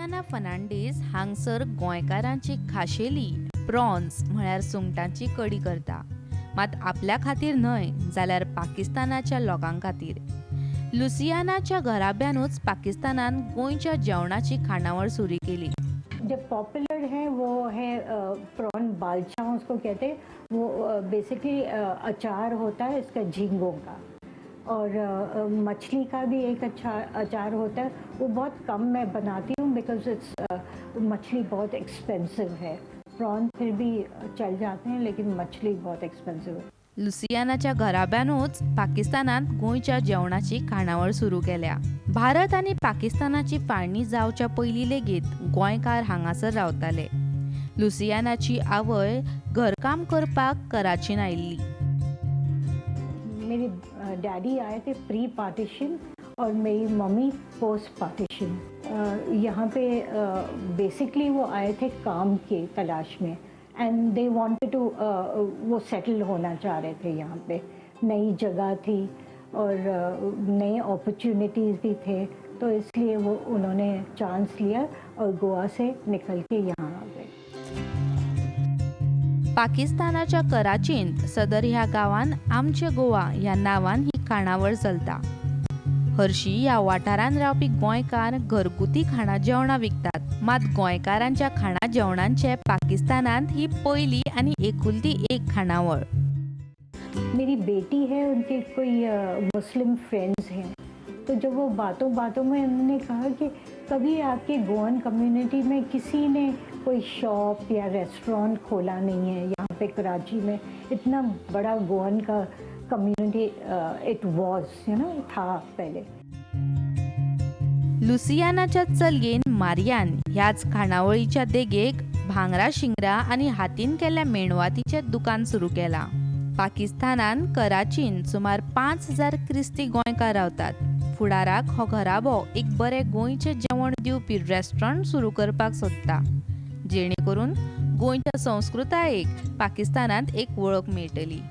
Louisiana Fernandes हांगसर गोंयकारांची खाशेली प्रॉन्स म्हळ्यार सुंगटांची कडी करता. मात आपल्या खातीर न्हय, जाल्यार पाकिस्तानाच्या लोकां खातीर. लुसियानाच्या घराब्यानूच पाकिस्तानान गोंयच्या जेवणाची खाणावळ सुरू केली. जो पॉपुलर है, वो है प्रॉन बालचा उसको कहते हैं. वो बेसिकली अचार होता है इसका झींगों का और मछली का भी एक अच्छा अचार होता है. वो बहुत कम मैं बनाती हूँ because it's मछली बहुत एक्सपेंसिव है. प्रॉन फिर भी चल जाते हैं, लेकिन मछली बहुत एक्सपेंसिव है. लुसियानाच्या घराब्यानूच पाकिस्तानांत गोंयच्या जेवणाची खाणावळ सुरू केल्या. भारत आनी पाकिस्तानाची फाळणी जावच्या पयलीं लेगीत गोंयकार हांगासर रावताले. लुसियानाची आवय घरकाम करपाक कराचीन आयिल्ली. मेरे डैडी आए थे प्री पार्टीशन और मेरी मम्मी पोस्ट पार्टीशन. यहाँ पे बेसिकली वो आए थे काम के तलाश में एंड they wanted to, वो सेटल होना चाह रहे थे यहाँ पे. नई जगह थी और नए अपॉर्चुनिटीज़ भी थे, तो इसलिए वो उन्होंने चांस लिया और गोवा से निकल के यहाँ आ गए. पाकिस्तानाच्या कराचींत सदर ह्या गांवान आमचे गोवा ह्या नांवान ही खाणावळ चलता. हरशी ह्या वाठारांत रावपी गोंयकार घरगुती खाणां जेवणां विकतात. मात गोंयकारांच्या खाणा जेवणांचे पाकिस्तानांत ही पयली आनी एकुलती एक खाणावळ. मेरी बेटी है, उनके कोई मुस्लिम फ्रेंड्स हैं, तो जब वो बातों बातों में उन्होंने कहा कि कभी आपके गोवन कम्युनिटी में किसी ने कोई शॉप या रेस्टोरेंट खोला नहीं है यहाँ पे कराची में. इतना बड़ा गोवन का community it was you know था पहले. लुसियानाच्या चलयेन मारियान ह्याच खाणावळीच्या देगेक भांगरा शिंगरा आनी हातीन केल्ल्या मेणवातीचें दुकान सुरू केलां. पाकिस्तानान कराचीन सुमार 5000 क्रिस्ती गोंयकार रावतात. फुडाराक हो घराबो एक बरें गोंयचें जेवण दिवपी रेस्टॉरंट सुरू करपाक सोदता, जेणे करून गोंयच्या संस्कृतायेक पाकिस्तानांत एक वळख मेळटली.